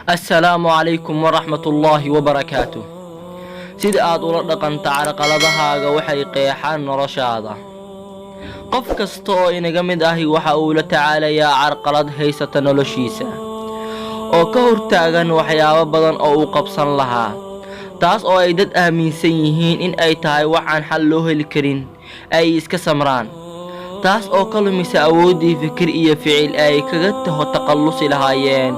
Assalaamu calaykum waraxmatullaahi wabarakaatuh. Sida aad ula dhaqanta carqaladahaaga waxay qeexaan noloshaada. Qof kasta oo inaga mid ahi waxa uu la tacaalayaa carqalad haysata noloshiisa oo ka hortaagan waxyaabo badan oo uu qabsan lahaa, taas oo ay dad aaminsan yihiin in ay tahay wax aan xal loo heli karin ay iska samraan, taas oo ka lumisa awooddii fikir iyo ficil ay kaga takhallusi lahaayeen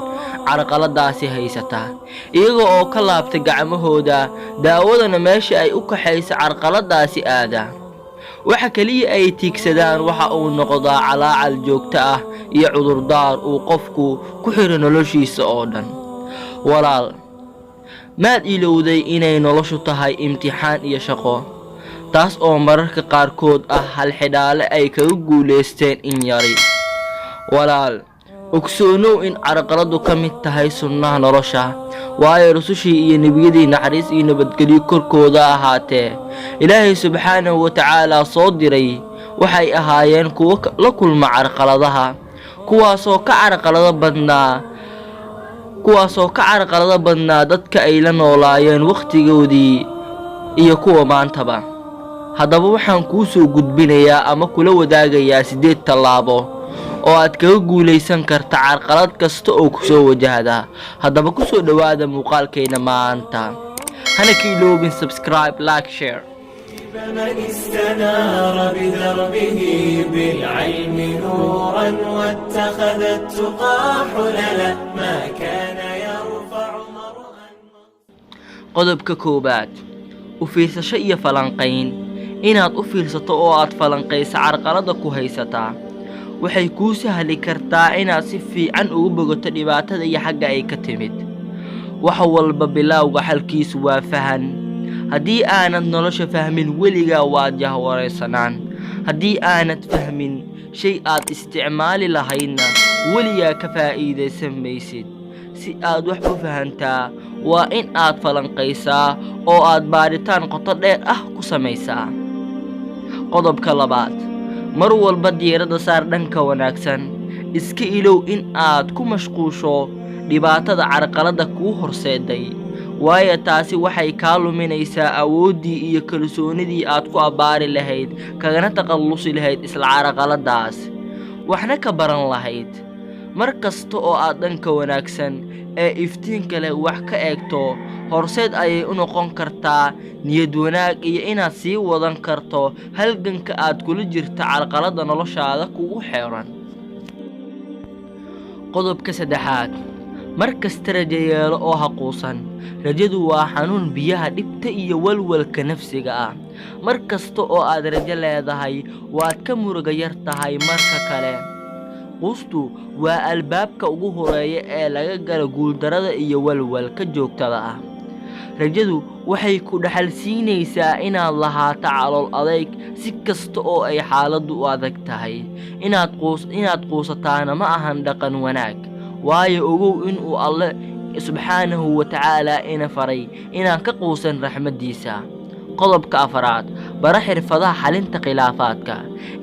carqaladaasi haysata, iyaga oo ka laabta gacmahooda daawadana meesha ay u kaxaysa carqaladaasi aada. Waxa keliya ay tiigsadaan waxa uu noqdaa calaacal joogto ah iyo cudurdaar uu qofku ku xiro noloshiisa oo dhan. Walaal, maad ilowday inay noloshu tahay imtixaan iyo shaqo, taas oo mararka qaarkood ah halxidhaale ay kaga guulaysteen in yari? Walaal, ogsoonow in carqaladu ka mid tahay sunnaha nolosha, waayo rusushii iyo nebiyadii, naxariis iyo nabadgelyo korkooda ahaatee, Ilaahay subxaanahu wa tacaalaa soo diray waxay ahaayeen kuwo la kulma carqaladaha, kuwaasoo ka carqalado badnaa dadka ay la noolaayeen wakhtigoodii iyo kuwa maantaba. Haddaba waxaan kuu soo gudbinayaa ama kula wadaagayaa 8 tallaabo oo aad kaga guulaysan karta carqalad kasta oo kusoo wajahda. Haddaba kusoo dhowaada muuqaalkayna maanta, hana ka iloobin subscribe, like, share. من استنار بدربه بالعلم نورا واتخذ التقى حللا ما كان يرفع مرءا. Qodobka koowaad: u fiirsasho iyo falanqayn. Inaad u fiirsato oo aad falanqayso carqalada ku haysataa waxay kuu sahli kartaa inaad si fiican ugu bogato dhibaatada iyo xagga ay ka timid. Wax walba bilowga xalkiisu waa fahan. Haddii aanad nolosha fahmin, weligaa waad jahwareysanaan. Haddii aanad fahmin shay aad isticmaali lahaydna, weligaa ka faa'iidaysan maysid. Si aad wax u fahantaa, waa in aad falanqaysaa oo aad baadhitaan qoto dheer ah ku samaysaa. Qodobka labaad: mar walba diiradda saar dhanka wanaagsan. Iska ilow in aad ku mashquusho dhibaatada carqaladda kuu horseeday, waayo taasi waxay kaa luminaysaa awooddii iyo kalsoonidii aad ku abbaari lahayd, kagana takhallusi lahayd isla carqaladdaas, waxna ka baran lahayd. Mar kasta oo aad dhanka wanaagsan ee iftiinka leh wax ka eegto, horseed ayay u noqon kartaa niyad wanaag iyo inaad sii wadan karto halganka aad kula jirta carqaladda noloshaada kugu xeeran. Qodobka saddexaad: mar kasta rajo yeelo oo ha quusan. Rajadu waa xanuun biyaha dhibta iyo walwalka nafsiga ah. Mar kasta oo aad rajo leedahay, waad ka muruga yar tahay marka kale. Quustu waa albaabka ugu horeeya ee laga galo guuldarada iyo walwalka joogtada ah. Rajadu waxay ku dhaxal siinaysaa inaad lahaato calool adayg si kasta oo ay xaaladdu u adag tahay. Inaad quusataana ma ahan dhaqan wanaag, waayo ogow inuu Alle subxaanahu wa tacaalaa ina faray inaan ka quusan raxmaddiisa. Qodobka afaraad: bara xirfadaha xalinta khilaafaadka.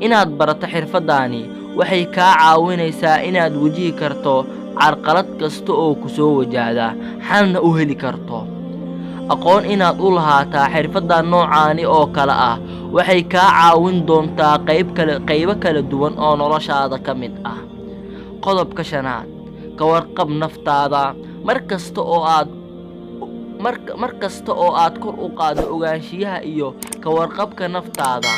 Inaad barato xirfaddaani waxay kaa caawinaysaa inaad wajihi karto carqalad kasta oo ku soo wajahda, xalna u heli karto. Aqoon inaad u lahaataa xirfadda noocaani oo kale ah waxay kaa caawin doontaa qaybo kala duwan oo noloshaada ka mid ah. Qodobka shanaad: ka warqab naftaada. Mar kasta oo aad kor u qaaddo ogaanshiyaha iyo ka warqabka naftaada,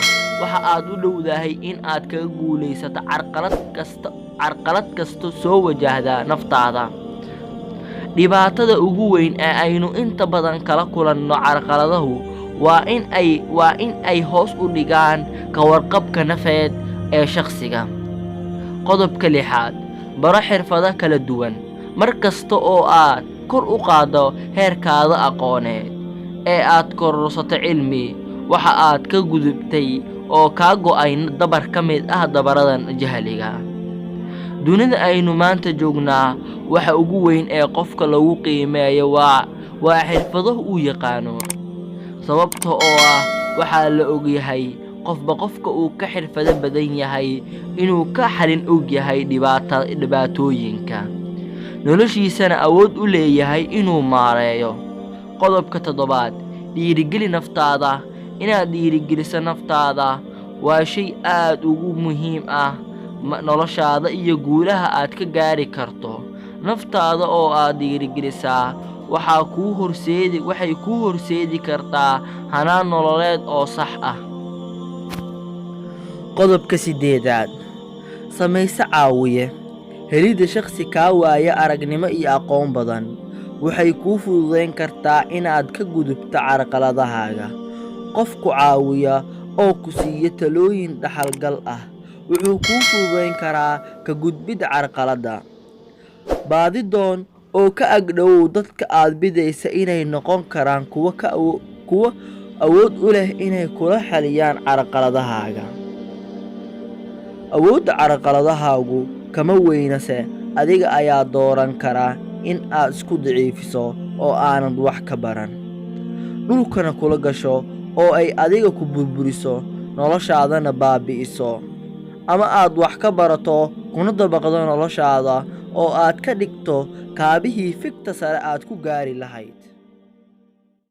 waxa aad u dhowdahay in aad kaga guulaysato carqalad kasta soo wajahda naftaada. Dhibaatada ugu weyn ee aynu inta badan kala kulanno carqaladahu waa in ay hoos u dhigaan ka warqabka nafeed ee shakhsiga. Qodobka lixaad: baro xirfado kala duwan. Mar kasta oo aad kor u qaaddo heerkaada aqooneed ee aad kororsato cilmi, waxa aad ka gudubtay oo kaa go'ay dabar ka mid ah dabaradan jahliga. Dunida aynu maanta joognaa, waxa ugu weyn ee qofka lagu qiimeeyo waa xirfado uu yaqaano, sababta oo ah waxaa la ogyahay qofba qofka uu ka xirfado badan yahay inuu ka xalin og yahay dhibaatooyinka. noloshiisana awood u leeyahay inuu maareeyo. Qodobka toddobaad, dhiirigeli naftaada. Inaad dhiirigeliso naftaada waa shay aad ugu muhiim ah noloshaada iyo guulaha aad ka gaari karto. Naftaada oo aad dhiirigelisaa waxay kuu horseedi kartaa hanaan nololeed oo sax ah. Qodobka sideedaad, samayso caawiye. Helidda shakhsi kaa waaya aragnimo iyo aqoon badan waxay kuu fududayn kartaa inaad ka gudubto carqaladahaaga. Qof ku caawiya oo ku siiya talooyin dhaxalgal ah wuxuu kuu fududayn karaa ka gudbidda carqaladda. Baadi doon oo ka agdhowow dadka aad bidaysa inay noqon karaan kuwo awood u leh inay kula xaliyaan carqaladahaaga. Awoodda carqaladahaagu kama weynase adiga ayaa dooran kara in aad isku daciifiso oo aanad wax ka baran, dhulkana kula gasho oo ay adiga ku burburiso, noloshaadana baabi'iso, ama aad wax ka barato kuna dabaqdo noloshaada oo aad ka dhigto kaabihii figta sare aad ku gaari lahayd.